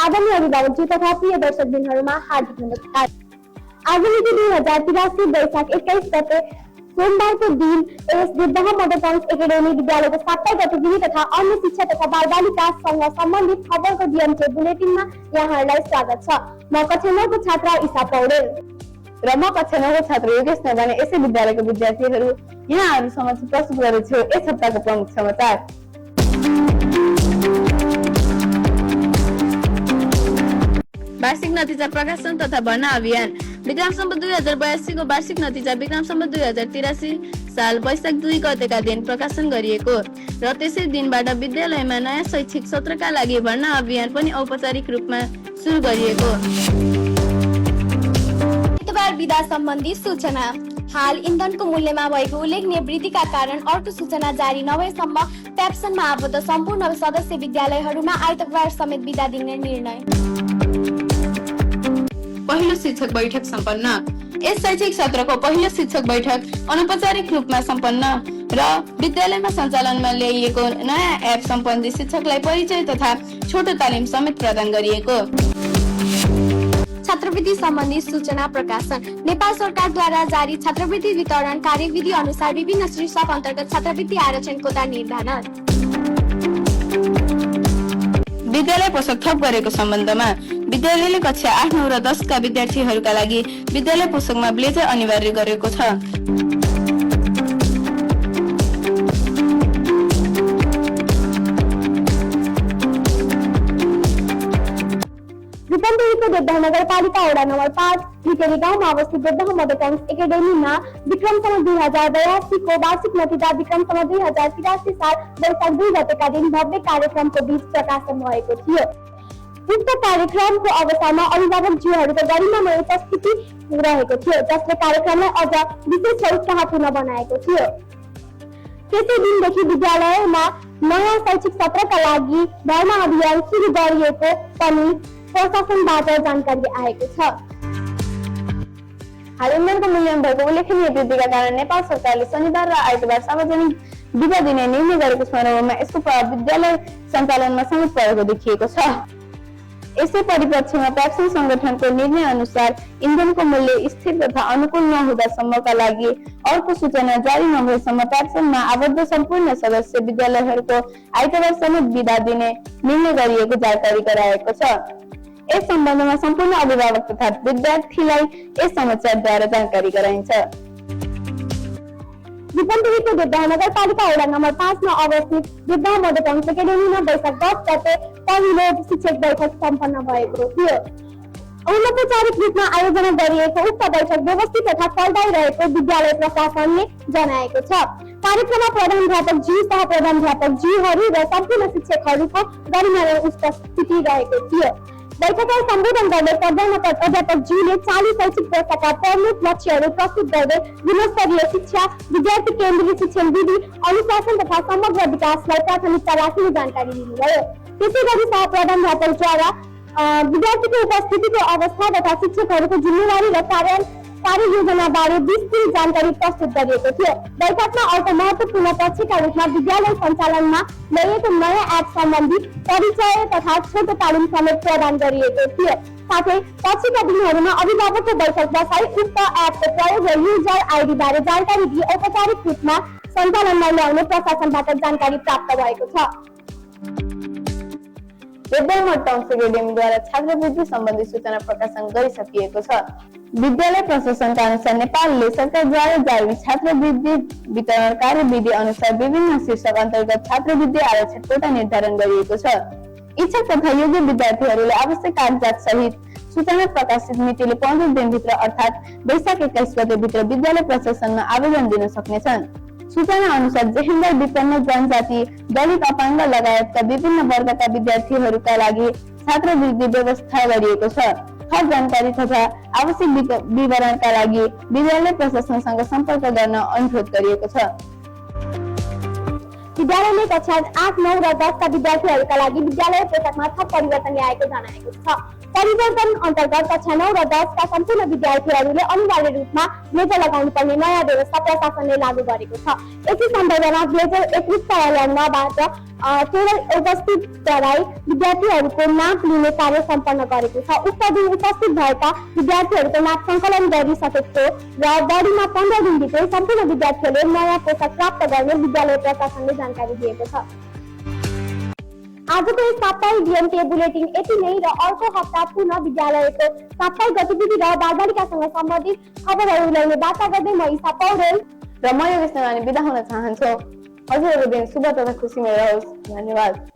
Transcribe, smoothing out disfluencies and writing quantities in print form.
आदरणीय अभिभावकज्यू तथा प्रिय दर्शकबिनहरूमा हार्दिक नमस्कार। आज मिति 2083 वैशाख 21 गते सोमबारको दिन यस बुद्धह मदर टङ्स एकाडेमी विद्यालयको साप्ताहिक गतिविधि तथा अन्य शिक्षा तथा बालबालिकासँग सम्बन्धित खबरको डिएमचे बुलेटिनमा यहाँहरूलाई स्वागत छ। म कक्षा 9 को छात्रा ईशा पौडेल र म कक्षा 9 को छात्र योगेश नगाने यसै विद्यालयको विद्यार्थीहरू यहाँहरू समक्ष प्रस्तुत गर्दैछु यस हप्ताको प्रमुख समाचार। वार्षिक नतिजा प्रकाशन तथा भर्ना अभियान। विक्रम सम्वत 2082 को वार्षिक नतिजा विक्रम सम्वत 2083 साल वैशाख 2 गतेका दिन प्रकाशन गरिएको र त्यसै दिनबाट विद्यालयमा नयाँ शैक्षिक सत्रका लागि भर्ना अभियान पनि औपचारिक रूपमा सुरु गरिएको। आइतबार बिदा सम्बन्धी सूचना। हाल इन्धनको मूल्यमा भएको उल्लेखनीय वृद्धिका कारण अर्को सूचना जारी नभएसम्म प्याप्सनमा आबद्ध सम्पूर्ण सदस्य विद्यालयहरूमा आइतबार समेत बिदा दिने निर्णय। पहिलो शिक्षक बैठक सम्पन्न। यस शैक्षिक सत्रको पहिलो शिक्षक बैठक अनौपचारिक रूपमा सम्पन्न र विद्यालयमा सञ्चालनमा ल्याइएको नयाँ एप सम्बन्धी शिक्षकलाई परिचय तथा छोटो तालिम समेत प्रदान गरिएको। छात्रवृत्ति सम्बन्धी सूचना प्रकाशन। नेपाल सरकारद्वारा जारी छात्रवृत्ति वितरण कार्यविधि अनुसार विभिन्न शीर्षक अन्तर्गत छात्रवृत्ति आरक्षण कोटा निर्धारण। विद्यालय पोषक थप गरेको सम्बन्धमा विद्यालयले कक्षा 8, 9 र 10 का विद्यार्थीहरूका लागि विद्यालय पोषकमा ब्लेजर अनिवार्य गरेको छ। रूपन्देहीको देवदह नगरपालिका वडा नम्बर 5 भिटेरी गाउँमा अवस्थित देवदह मदर टङ्स एकाडेमीमा विक्रम सम्वत 2082 को वार्षिक नतिजा विक्रम सम्वत 2083 साल वैशाख 2 गतेका दिन भव्य कार्यक्रमको बीच प्रकाशन भएको थियो। उक्त कार्यक्रमको अवसरमा अभिभावकज्यूहरूको गरिमामय उपस्थिति रहेको थियो, जसले कार्यक्रमलाई अझ विशेष र उत्साहपूर्ण बनाएको थियो। त्यसै दिनदेखि विद्यालयमा नयाँ शैक्षिक सत्रका लागि भर्ना अभियान सुरु गरिएको पनि प्रशासनबाट जानकारी आएको छ। हाल इन्धनको मूल्यमा भएको उल्लेखनीय वृद्धिका कारण नेपाल सरकारले शनिबार र आइतबार सार्वजनिक बिदा दिने निर्णय गरेको स्मरणमा यसको प्रभाव विद्यालय सञ्चालनमा समेत परेको देखिएको छ। यसै परिप्रेक्ष्यमा प्याप्सन संगठनको निर्णय अनुसार इन्धनको मूल्य स्थिर तथा अनुकूल नहुँदासम्मका लागि अर्को सूचना जारी नभएसम्म प्याप्सनमा आबद्ध सम्पूर्ण सदस्य विद्यालयहरूको आइतबार समेत बिदा दिने निर्णय गरिएको जानकारी गराएको छ। यस सम्बन्धमा सम्पूर्ण अभिभावक तथा विद्यार्थीलाई यस समाचारद्वारा जानकारी गराइन्छ। रूपन्देहीको देवदह नगरपालिका वडा नम्बर 5 मा अवस्थित देवदह मदर टङ्स एकाडेमीमा वैशाख 10 गते पहिलो शिक्षक बैठक सम्पन्न भएको थियो। अनौपचारिक रूपमा आयोजना गरिएको उक्त बैठक व्यवस्थित तथा फलदायी रहेको विद्यालय प्रशासनले जनाएको छ। कार्यक्रममा प्रधानाध्यापक ज्यू, सहप्रधानाध्यापक ज्यूहरू र सम्पूर्ण शिक्षकहरूको गरिमामय उपस्थिति रहेको थियो। बैठकलाई सम्बोधन गर्दै प्रधानाध्यापक ज्यूले 40 शैक्षिक वर्षका प्रमुख लक्ष्यहरू प्रस्तुत गर्दै गुणस्तरीय शिक्षा, विद्यार्थी केन्द्रित शिक्षण विधि, अनुशासन तथा समग्र विकासलाई प्राथमिकता राख्ने जानकारी दिनुभयो। त्यसै गरी सहप्रधानाध्यापकद्वारा विद्यार्थीको उपस्थितिको अवस्था तथा शिक्षकहरूको जिम्मेवारी र कार्ययोजना बारे विस्तृत जानकारी प्रस्तुत गरिएको थियो। बैठकमा अर्को महत्त्वपूर्ण पक्षका रूपमा विद्यालय सञ्चालनमा ल्याइएको नयाँ एप सम्बन्धी परिचय तथा छोटो तालिम समेत प्रदान गरिएको थियो। साथै पछिका दिनहरूमा अभिभावकको बैठक बसाई उक्त एपको प्रयोग र युजर आइडी बारे जानकारी दिई औपचारिक रूपमा सञ्चालनमा ल्याउने प्रशासनबाट जानकारी प्राप्त भएको छ। देवदह मदर टङ्स एकाडेमीद्वारा छात्रवृत्ति सम्बन्धी सूचना प्रकाशन गरिसकिएको छ। विद्यालय प्रशासनका अनुसार नेपालले सरकारद्वारा जारी छात्रवृत्ति वितरण कार्यविधि अनुसार विभिन्न शीर्षक अन्तर्गत छात्रवृत्ति आरक्षण कोटा निर्धारण गरिएको छ। इच्छुक तथा योग्य विद्यार्थीहरूले आवश्यक कागजात सहित सूचना प्रकाशित मितिले 15 दिनभित्र अर्थात् वैशाख 21 गतेभित्र विद्यालय प्रशासनमा आवेदन दिन सक्नेछन्। सूचना अनुसार जेहेन्डर विपन्न, जनजाति, दलित, अपाङ्ग लगायतका विभिन्न वर्गका विद्यार्थीहरूका लागि छात्रवृत्ति व्यवस्था गरिएको छ। थप जानकारी तथा आवश्यक विवरणका लागि विद्यालय प्रशासनसँग सम्पर्क गर्न अनुरोध गरिएको छ। विद्यालयले कक्षा 8, 9 र 10 का विद्यार्थीहरूका लागि विद्यालय पोशाकमा थप परिवर्तन ल्याएको जनाएको छ। परिवर्तन अन्तर्गत कक्षा 9 र 10 का सम्पूर्ण विद्यार्थीहरूले अनिवार्य रूपमा ब्लेजर लगाउनु पर्ने नयाँ व्यवस्था प्रशासनले लागू गरेको छ। यसै सन्दर्भमा ब्लेजर 21 कार्यालयबाट 13 उपस्थित गराई विद्यार्थीहरूको नाप लिने कार्य सम्पन्न गरेको छ। उक्त दिन उपस्थित भएका विद्यार्थीहरूको नाप सङ्कलन गरिसकेको र बढीमा 15 दिनभित्रै सम्पूर्ण विद्यार्थीहरूले नयाँ पोसाक प्राप्त गर्ने विद्यालय प्रशासनले जानकारी दिएको छ। आजको यस साप्ताहिक डिएमके बुलेटिन यति नै र अर्को हप्ता पुनः विद्यालयको साप्ताहिक गतिविधि र बालबालिकासँग सम्बन्धित खबरहरू ल्याउने वार्ता गर्दै म ईशा पौडेल र म योगेश नेवानी बिदा हुन चाहन्छु। हजुरहरूको दिन शुभ तथा खुसीमय रहोस्। धन्यवाद।